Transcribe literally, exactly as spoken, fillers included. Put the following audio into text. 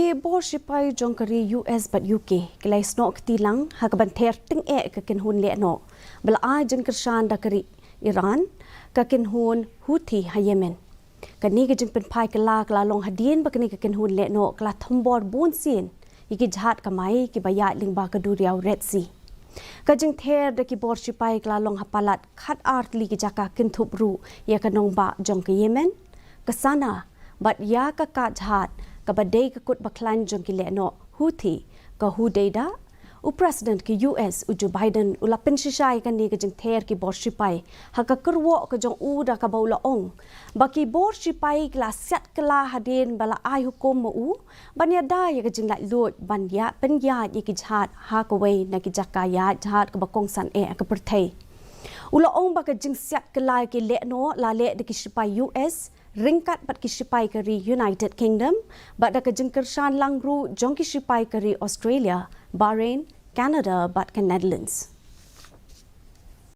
Ki bor shipai jong ka ri U S bad U K ki la ïasnoh kti lang ha kaban ther tyngeh ka kynhun lehnoh ba la ai jingkyrshan da ka ri Iran, ka kynhun Houthi ha Yemen. Kane ka jingpynphai kylla ka la long hadien ba kane ka kynhun lehnoh ka la thombor bun sien ïa ki jahaj kamai kiba ïaid lyngba ka duriaw Red Sea. Ka jingther da ki bor shipai ka la long ha palat khatar tylli ki jaka kynthup ruh ïa ka nongbah jong ka Yemen, ka Sanaa, bad ïa ka kad jahaj kaba dei ka kut bakhlaiñ jong ki lehnoh Houthi, ka Hudeidah. U President ka U S, u Joe Biden, u la pynshisha ïa kane ka jingther ki bor shipai ha ka kyrwoh ka jong u da kaba u la ong ba ki bor shipai ki la siat kylla hadien ba la ai hukum ma u ban ïada ïa ka jinglaitluid ban ïa pynïaid ïa ki jahaj ha kawei na ki jaka ïaid jahaj kaba kongsan eh ha ka pyrthei. U la ong ba ka jingsiat kylla ïa ki lehnoh la leh da ki shipai U S ryngkat bad ki shipai ka ri United Kingdom bad da ka jingkyrshan lang ruh jong ki shipai ka ri Australia, Bahrain, Canada bad ka Netherlands.